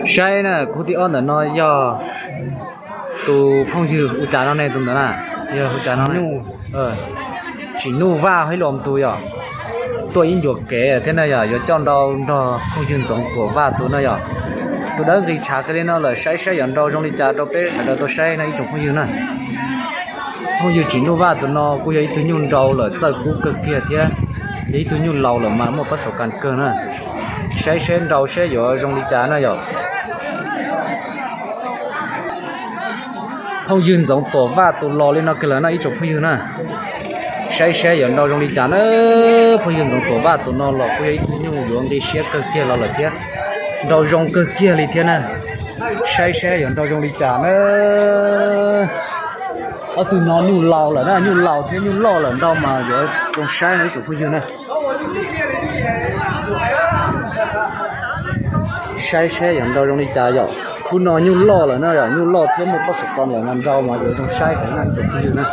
Saib na, khub thib ob ntawm no yog tus phooj ywg hu cas no ne, tus ntawd na, yog hu cas no? Tsim Nuj Vaj Hib Los tus yog tuaj ib ncua kev thiab na yog yuav coj nrau nrog phooj ywg Ntxoov Tuam Vaj tus no yog tus dawb nqis tshav kiag li no lawm. Saib saib yuav nrau zoo li cas rau peb sawv daws tau saib no ib tsoom phooj ywg na. Phooj ywg Tsim Nuj Vaj tus no kuj yog ib tug nyuj nrau lawm txawj kub kawg kiag thiab, yog ib tug nyuj laus lawm mas muaj pab xaum kas kawg na. Saib saib nrau saib yuav zoo li cas na yom. Phooj ywg Ntxoov Tuam Vaj tus los li no kiag lawm no ib tsoom phooj ywg na. Saib saib yuav nrau zoo li cas na. Phooj ywg Ntxoov Tuam Vaj tus no los kuj yog ib tug nyuj yuav nqi siab kawg kiag los lawm thiab, nrau zoo kawg kiag li thiab na. Saib saib yuav nrau zoo li cas na. Ob tug no nyuj laus lawm na, nyuj laus thiab nyuj loj lawm nrau mas yuav zoo saib no ib tsoom phooj ywg na. Saib saib yuav nrau zoo li cas yom. Khub no nyuj loj lawm na yom, nyuj loj thiab muaj pab xaum kas lawm mas nrau mas yuav zoo saib heev na ib tsoom phooj ywg na.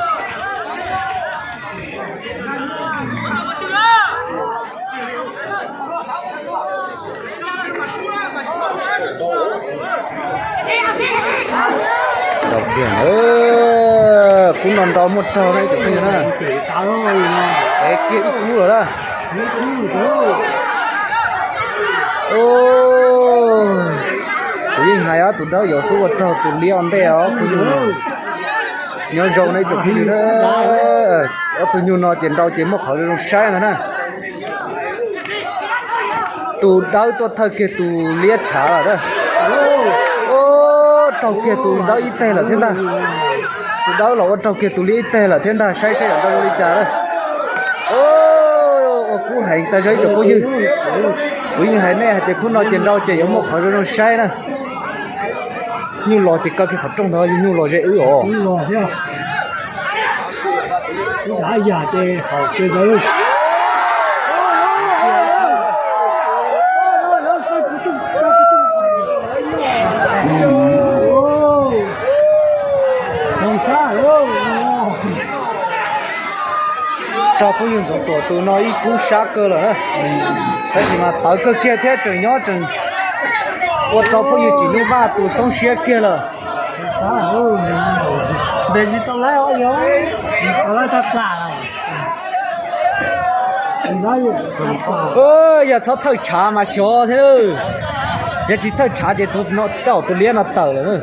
Kub no nrau muaj raug na ib tsoom phooj ywg na. Ev kiag ib kub lawm na. Kuv yeej hais ob tug dawb yuav xub ua raug tus liab ua ntej os. Nyob zoo na ib tsoom phooj ywg na. Ob tug nyuj no ces nrau ces muaj qhov zoo saib ntag na. Tus dawb tuaj thawj kiag tus liab tshav lawm. Raug kiag tus dawb ib teg lawm thiab ntag. Tus dawb los ua raug kiag tus liab ib teg lawm thiab ntag, saib saib yuav nrau zoo li cas na. Ua kub heev tas zog ib tsoom phooj ywg. Kuv yeej hais nej hais tias khub no ces nrau ces yuav muaj qhov zoo zoo saib na. Nyuj los ces kaw kiag qhov rooj ntawd, nyuj los ze wb os. Raug phooj ywg Ntxoov Tuam tus no ib kub sab kawg lawm na. Tab sis mas tawv kawg kiag thiab tseem nyob tseem ua rau phooj ywg Tsim Nuj Vaj tus xoob siab kiag lawm. Yog txhob thawj tshav mas xyov thiab. Yog tsis thawj tshav ces tus no, tus liab no tawm lawm.